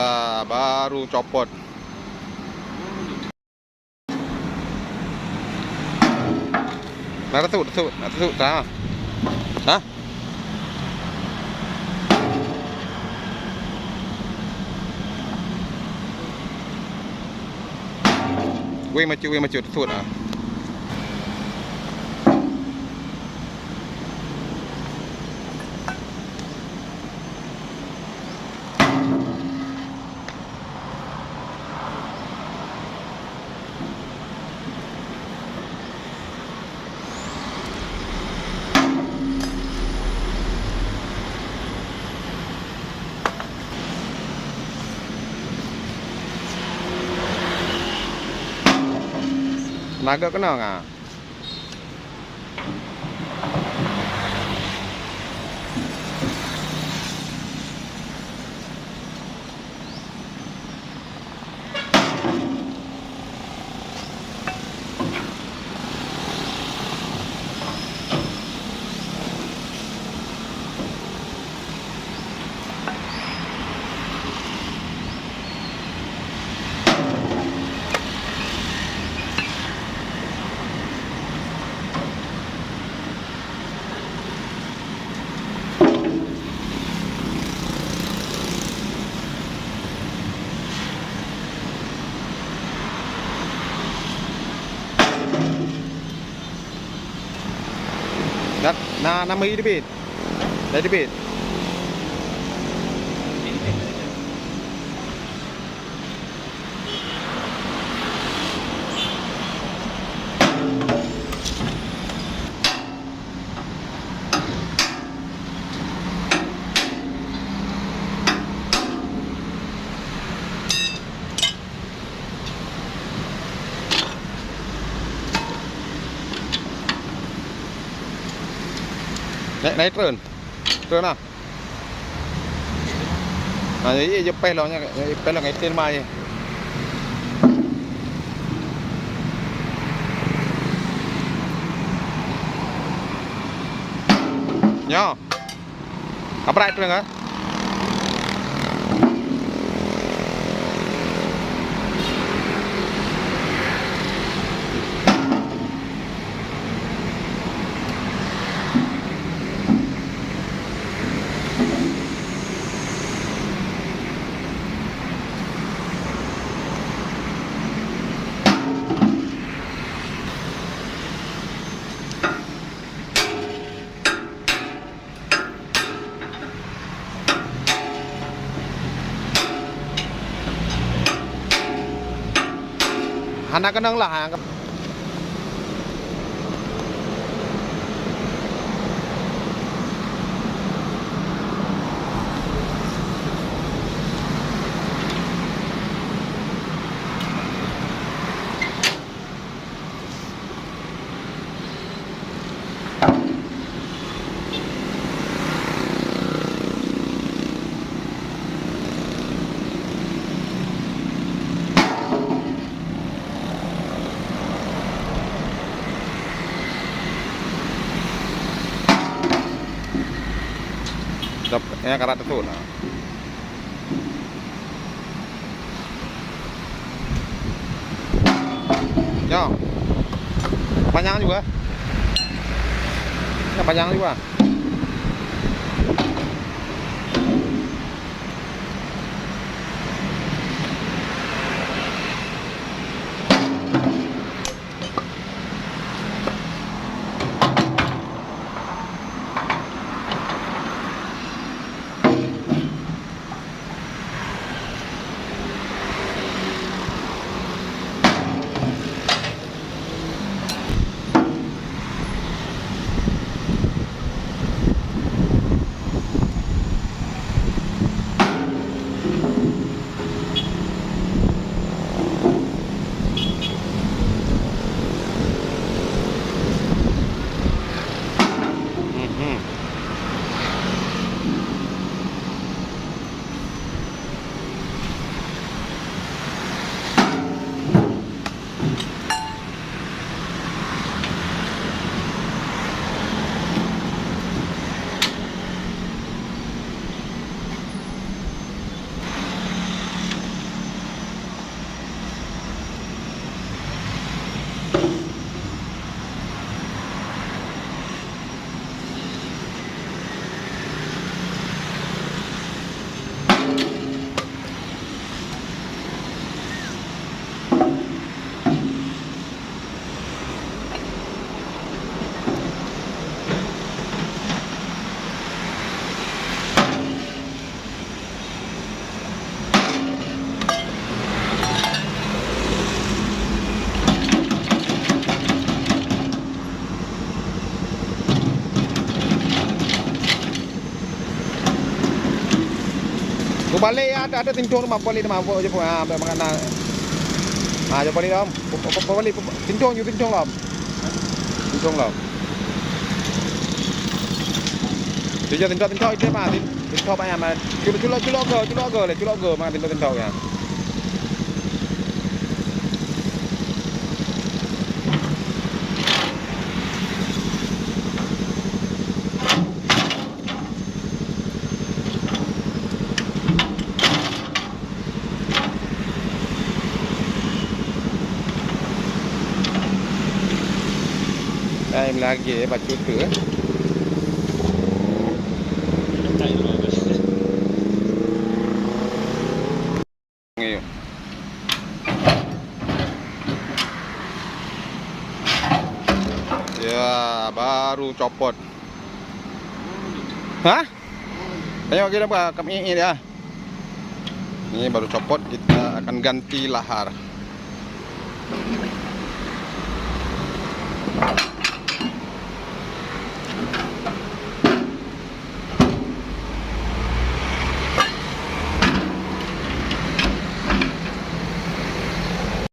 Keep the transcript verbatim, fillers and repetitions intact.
Ah, baru copot. Nah, teusut, teusut, nah, teusut, nah. Hah? Weh, macut, weh, macut, teusut, ah. Naga kena ngah. Na, na, na meuhi teubiet. Dah teubiet. Naik, naik turun. Turun lah. Ha, jadi je peh lah, je peh lah, ngai tin mai. Nyoe. Kaprak tu dengar. Hana keunong lah, ha. Dap-, ya, karat tu lah. Nyoe. Panyang juga. Nyoe panyang juga. Balik ya, ada, ada tintung rumah balik rumah, buat je pun. Ha, ambil makanan. Ha, je balik dalam. Balik tintung je, tintung dalam. Tintung dalam. Tintung, tintung, tintung itu mah. Tintung banyak mah. Culok, culok, culok ke, culok ke, culok ke, mah tintung, tintung ya. Ai lagi bacut tu eh. Ya, baru copot. Hah? Ayo kita buka kami ini ya. Ini baru copot, kita akan ganti lahar.